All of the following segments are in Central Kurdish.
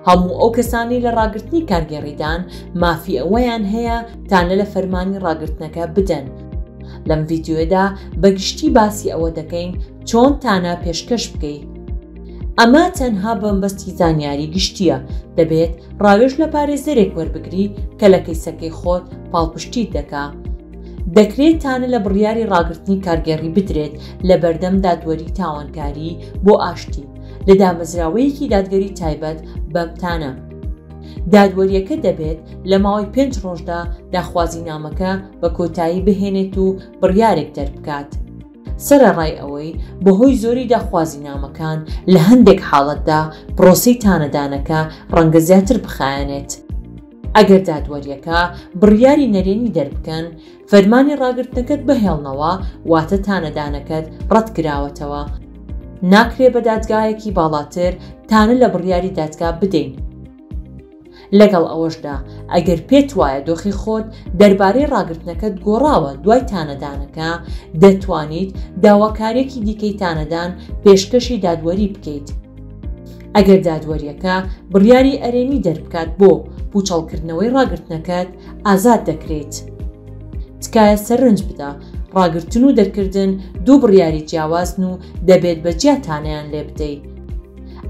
هەموو ئەو کەسانەی لە ڕاگرتنی کارگێڕیدان مافی ئەوەیان هەیە تانە لە فەرمانی ڕاگرتنەکە بدەن. لەم ڤیدیۆیەدا بە گشتی باسی ئەوە دەکەین چۆن تانە پێشکەش بکەی. ئەمە تەنها بە مەبەستی زانیاری گشتییە، دەبێت ڕاوێژ لە پارێزەرێک وەربگری کە لە کەیسەکەی خۆت پاڵپشتیت دەکا. دەکرێت تانە لە بڕیاری ڕاگرتنی کارگێڕی بدرێت لە بەردەم دادوەری تاوانکاری بۆ ئاشتی لە دامەزراوەیەکی دادگەری تایبەت بەم تانە. دادوەریەکە دەبێت لە ماوەی پێنج ڕۆژدا داخوازینامەکە بە کۆتایی بهێنێت و بڕیارێک دەربکات. سەرەڕای ئەوەی بەهۆی زۆری داخوازینامەکان لە هەندێک حاڵەتدا پرۆسەی تانەدانەکە ڕەنگە زیاتر بخایەنێت. ئەگەر دادوەریەکە بڕیاری نەرێنی دەربکەن، فەرمانی ڕاگرتنەکەت بهێڵنەوە واتە تانەدانەکەت ڕەتکراوەتەوە. ناکرێ بە دادگایەکی باڵاتر تانە لە بڕیاری دادگا بدەین. لەگەڵ ئەوەشدا ئەگەر پێت وایە دۆخی خۆت دەربارەی ڕاگرتنەکەت گۆڕاوە دوای تانەدانەکە، دەتوانیت داواکارییەکی دیکەی تانەدان پێشکەشی دادوەری بکەیت. ئەگەر دادوەریەکە بڕیاری ئەرێنی دەربکات بۆ پوچەڵکردنەوەی ڕاگرتنەکەت، ئازاد دەکرێیت. تکایە سەرنج بدە، ڕاگرتن و دەرکردن دوو بڕیاری جیاوازن و دەبێت بە جیا تانەیان لێ بدەی.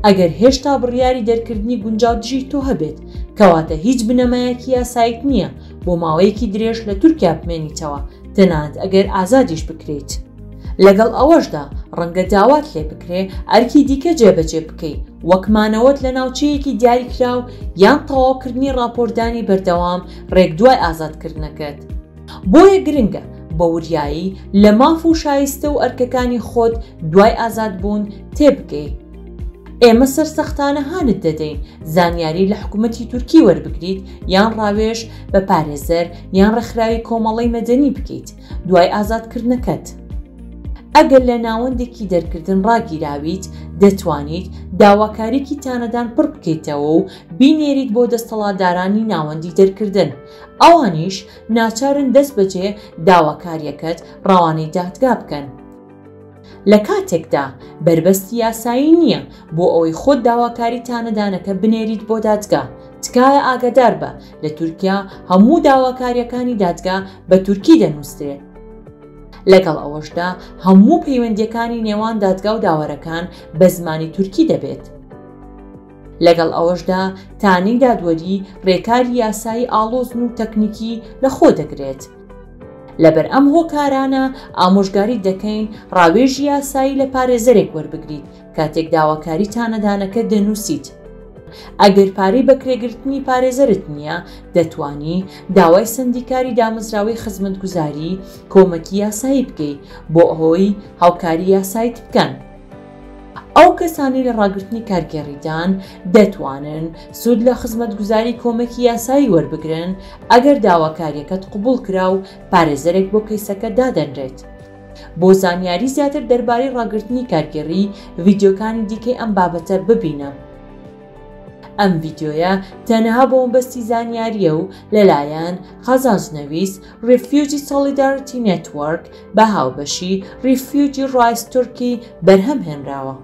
ئەگەر هێشتا بڕیاری دەرکردنی گونجاو دژی تۆ هەبێت، کەواتە هیچ بنەمایەکی یاساییت نییە بۆ ماوەیەکی درێژ لە تورکیا بمێنیتەوە، تەنانەت ئەگەر ئازادیش بکرێیت. لەگەڵ ئەوەشدا ڕەنگە داوات لێ بکرێ ئەرکی دیکە جێبەجێ بکەی، وەک مانەوەت لە ناوچەیەکی دیاریکراو یان تەواوکردنی ڕاپۆرتدانی بەردەوام ڕێک دوای ئازادکردنەکەت. بۆیە گرنگە بە وریایی لە ماف و شایستە و ئەرکەکانی خۆت دوای ئازادبوون تێبگەی. ئێمە سەرسەختانە هانت دەدەین زانیاری لە حکومەتی تورکی وەربگریت یان ڕاوێژ بە پارێزەر یان ڕێکخراوی کۆمەڵەی مەدەنی بکەیت دوای ئازادکردنەکەت. ئەگەر لە ناوەندێکی دەرکردن ڕاگیراویت، دەتوانیت داواکارییەکی تانەدان پڕ بکەیتەوە و بینێریت بۆ دەستەڵاتدارانی ناوەندی دەرکردن، ئەوانیش ناچارن دەستبەجێ داواکارییەکەت ڕەوانەی دادگا بکەن. لە کاتێکدا بەربەستی یاسایی نییە بۆ ئەوەی خۆت داواکاری تانەدانەکە بنێریت بۆ دادگا، تکایە ئاگاداربە لە تورکیا هەموو داواکارییەکانی دادگا بە تورکی دەنووسرێت. لەگەڵ ئەوەشدا هەموو پەیوەندییەکانی نێوان دادگا و داوەرەکان بە زمانی تورکی دەبێت. لەگەڵ ئەوەشدا تانەی دادوەری ڕێکاری یاسایی ئاڵۆزن و تەکنیکی لەخۆ دەگرێت. لەبەر ئەم هۆکارانە ئامۆژگاریت دەکەین ڕاوێژی یاسایی لە پارێزەرێک وەربگریت کاتێک داواکاری تانەدانەکەت دەنووسیت. ئەگەر پارەی بەکرێگرتنی پارێزەرت نییە، دەتوانی داوای سەندیکاری دامەزراوەی خزمەتگوزاری کۆمەکی یاسایی بکەی بۆ ئەوەی هاوکاری یاسایت بکەن. ئەو کەسانەی لە ڕاگرتنی کارگێڕیدان دەتوانن سوود لە خزمەتگوزاری کۆمەکی یاسایی وەربگرن ئەگەر داواکارییەکەت قبوڵ کرا و پارێزەرێک بۆ کەیسەکە دادەنرێت. بۆ زانیاری زیاتر دەربارەی ڕاگرتنی کارگێڕی، ڤیدیۆکانی دیکەی ئەم بابەتە ببینە. ئەم ڤیدیۆیە تەنها بۆ مەبەستی زانیارییە و لەلایەن قازانجنەویست Refugee Solidarity Network بە هاوبەشی Refugee Rights Turkey بەرهەم هێنراوە.